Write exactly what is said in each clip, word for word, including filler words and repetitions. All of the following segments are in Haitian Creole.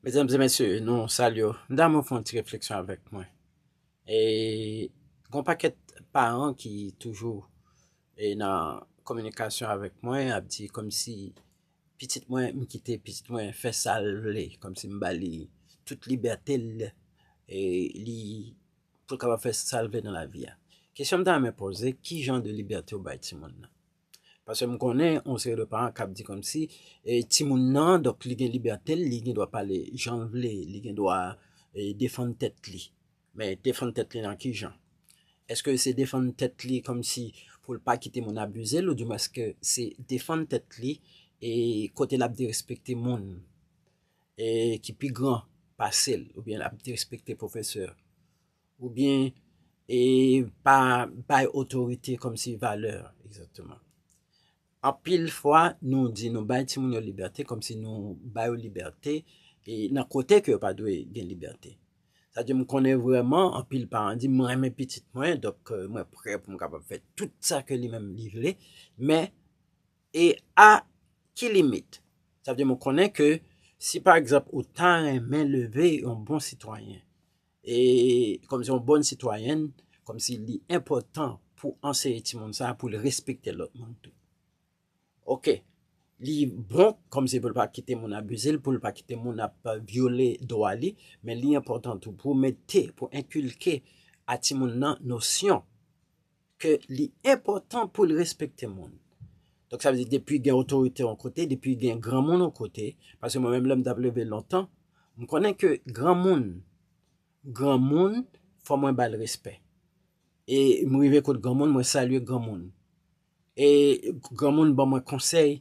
Medam e mesye, nou salye w. M ta renmen w fè yon ti refleksyon avèk mwen. E gen yon pakèt paran ki toujou e nan kominikasyon avèk mwen, ap di kòmsi pitit mwen, m kite pitit mwen fè sa l vle, kòmsi m ba li tout libète l, e li pou l kapab fè sa l vle nan lavi a. Kesyon m ta renmen poze, ki jan de libète w bay timoun nan? Paske m konnen yon seri de paran k ap di kòmsi e timoun nan, donk, li gen libète l, li gen dwa pale jan l vle, li gen dwa e defann tèt li. Men defann tèt li nan ki jan? Èske se defann tèt li kòmsi pou l pa kite moun abize l, oudimwen èske se defann tèt li e kote l ap derespekte moun e ki pi gran pase l, oubyen l ap derespekte pwofesè, oubyen e pa bay otorite kòmsi valè, egzakteman. Anpil fwa, nou di nou bay timoun yo libète, kòmsi nou ba yo libète e nan kote ke yo pa dwe gen libète. Sa di, m konnen vrèman, anpil paran di, "Mwen renmen pitit mwen, donk, e, mwen prè pou m kapab fè tout sa ke li menm li vle." Men, e a ki limit? Sa vle di, m konnen ke si, pa egzanp, ou ta renmen leve yon bon sitwayen, e kòmsi yon bòn sitwayèn, kòmsi li enpòtan pou anseye timoun sa a pou l respekte lòt moun tou. Oke, li bon kòmsi pou l pa kite moun abize l, pou l pa kite moun ap vyole dwa li, men li enpòtan tou pou mete, pou enkilke a timoun nan nosyon ke li enpòtan pou l respekte moun. Donk, sa vle di, depi gen otorite yon kote, depi gen granmoun yon kote, paske mwen menm, lè m t ap leve lontan, m konnen ke granmoun, granmoun, fò mwen ba l respè. E m rive kot granmoun, mwen salye granmoun. E granmoun ban mwen konsèy,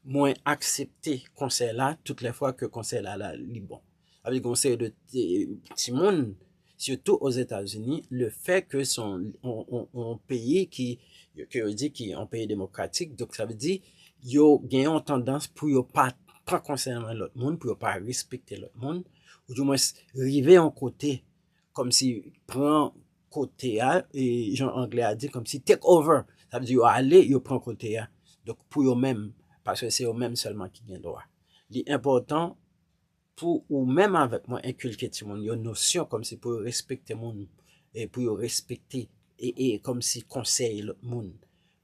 mwen aksepte konsèy la tout lè fwa ke konsèy la, la li bon. Sa vle di, gen yon seri de ti- timoun, sitou Ozetazini, le fè ke se yon, yon, yon, yon peyi ki, ke yo di ki yon peyi demokratik, donk sa vle di, yo gen yon tandans pou yo pa pran konsèy nan men lòt moun, pou yo pa respekte lòt moun, oudimwen rive yon kote, kòmsi pran kote a, e jan anglè a di, kòmsi take over. Sa vle di yo ale, yo pran kote a. Donk, pou yo menm, paske se yo menm sèlman ki gen dwa. Li enpòtan pou ou menm avèk mwen enkilke timoun yo nosyon kòmsi pou yo respekte moun, e pou yo respekte, e, e kòmsi konsèy lòt moun.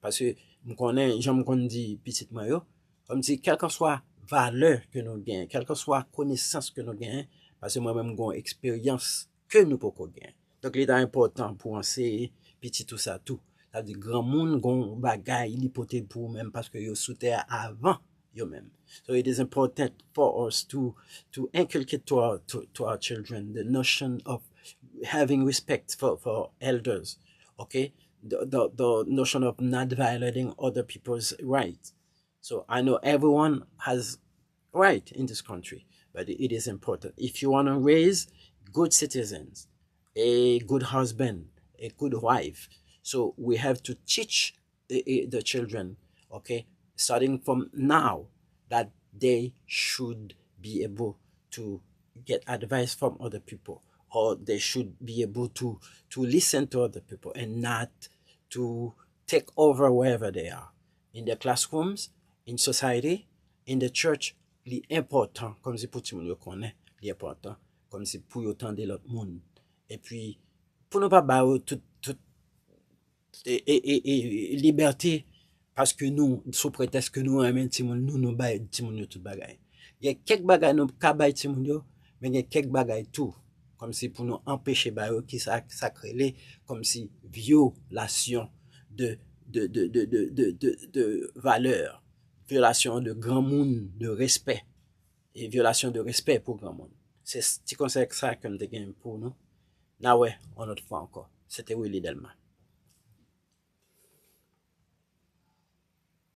Paske m konnen, jan m konn di pitit mwen yo, kòmsi kèlkanswa valè ke nou genyen, kèlkanswa konesans ke nou genyen, paske mwen menm m gen yon eksperyans ke nou poko genyen. Donk, li ta enpòtan pou anseye pitit ou sa tou. Sa vle di, granmoun gen yon bagay li pote pou ou menm, paske yo sou tè a avan yo menm. So it is important for us to, to inculcate to our, to, to our children the notion of having respect for, for elders, okay? The, the, the notion of not violating other people's rights. So I know everyone has right in this country, but it is important. If you want to raise good citizens, a good husband, a good wife, so we have to teach the, the children, okay, starting from now, that they should be able to get advice from other people, or they should be able to, to listen to other people and not to take over wherever they are, in the classrooms, in society, in the church. Li enpòtan, kòmsi pou timoun yo konnen, li enpòtan, kòmsi pou yo tande lòt moun. Epi, pou nou pa ba yo tout, tout e, e, e, e, libète, paske nou, sou pretèks ke nou renmen timoun nou, nou bay timoun yo tout bagay. Gen kèk bagay nou ka bay timoun yo, men gen kèk bagay tou, kòmsi pou nou anpeche ba yo, ki sa, sa k rele kòmsi vyolasyon de, de, de valè, vyolasyon de granmoun, de respè, e vyolasyon de respè pou granmoun. Se s- ti konsèy sa ke m te gen pou nou. N a wè yon lòt fwa ankò. Se te Willy Delma.